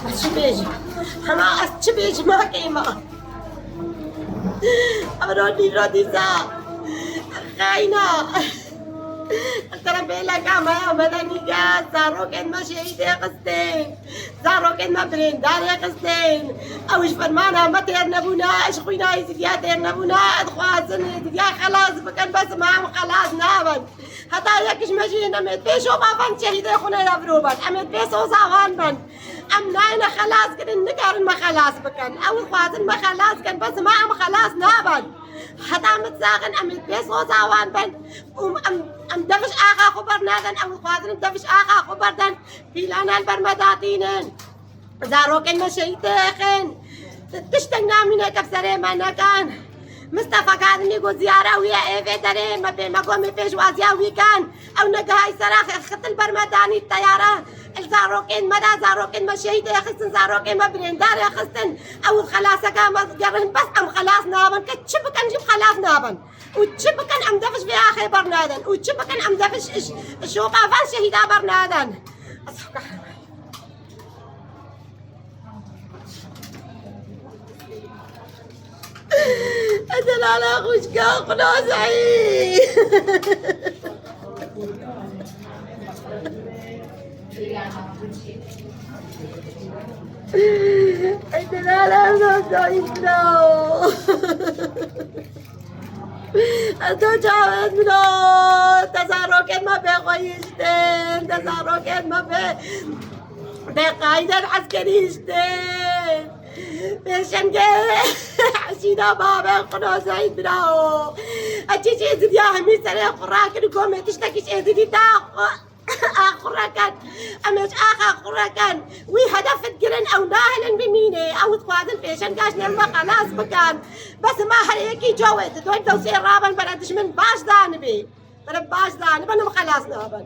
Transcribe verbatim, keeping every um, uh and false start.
Ez çi bêjim? Hema ez çi bêjim, hakê me? Evro dîvro dîsa xeyna. Terebêleka me ya medenî ke zarokên me şehîdê xistên. Zarokên me birîndarê xistên. Ew ji fermana me têr nebûne, ji xwîna Êzidiya têr nebûne. Dixwazin Êzidiya xelas bikin, bes me em xelas nabin. Heta yek ji me jî nemêt pêşo bavan şehîdê xwe nêre virû ben. Em ê pê soza wan ben. Em nayêne xelas kirin, nikarin me xelas bikin. Ew dixwazin me xelas kin, bes me em xelas nabin. Heta min zaxin em ê pê soza wan ben. Û em, em deviş axa xwe bernadin, ew dixwazin em deviş axa xwe berdin. Pîlanan ber me datînin. Zarokên me şehîd dixin. Tiştek namîne ke bi serê me nekan. Mistefa Kazimî got ziyara wî ye ê vê derê me pê me got me pêşwaziya wî kan. Ew negihayî sera xe-, xitil ber me danî teyara. Li zarokên me de zarokên me şehîd ê xistin, zarokên me birîndar ê xistin. Ew xelaseke me digerin bes em xelas nabin. Ke çi bikin jî xelas nabin. Û çi bikin em deviş vê axê bernadin. Û çi bikin em deviş iş, şopa van şehîda bernadin. Delala xwişka xwe nasehî. Delala nasehî bira. Ez to çawa ez bira. Te zarokên me bê xwe yiştin. Te zarokên me bê, bê qaîdên eskerî yiştin. Pêşengê Hesîna bavê xwe nasehî bira. Eçî çî Êzidiya hemî serê xwe rakir, gomê tiştekî ji Êzidî te xwe. Ax xwe reken. Em ê ji axa xwe reken. Wî hedef digirin, ew nahêlin bimîne. Ew dixwazin pêşenga ji nêv me xelas bikin. Bes me her yekî cawê di doy dewsê raben bere dijmin baş danibê. Bere baş danibin, em xelas nabin.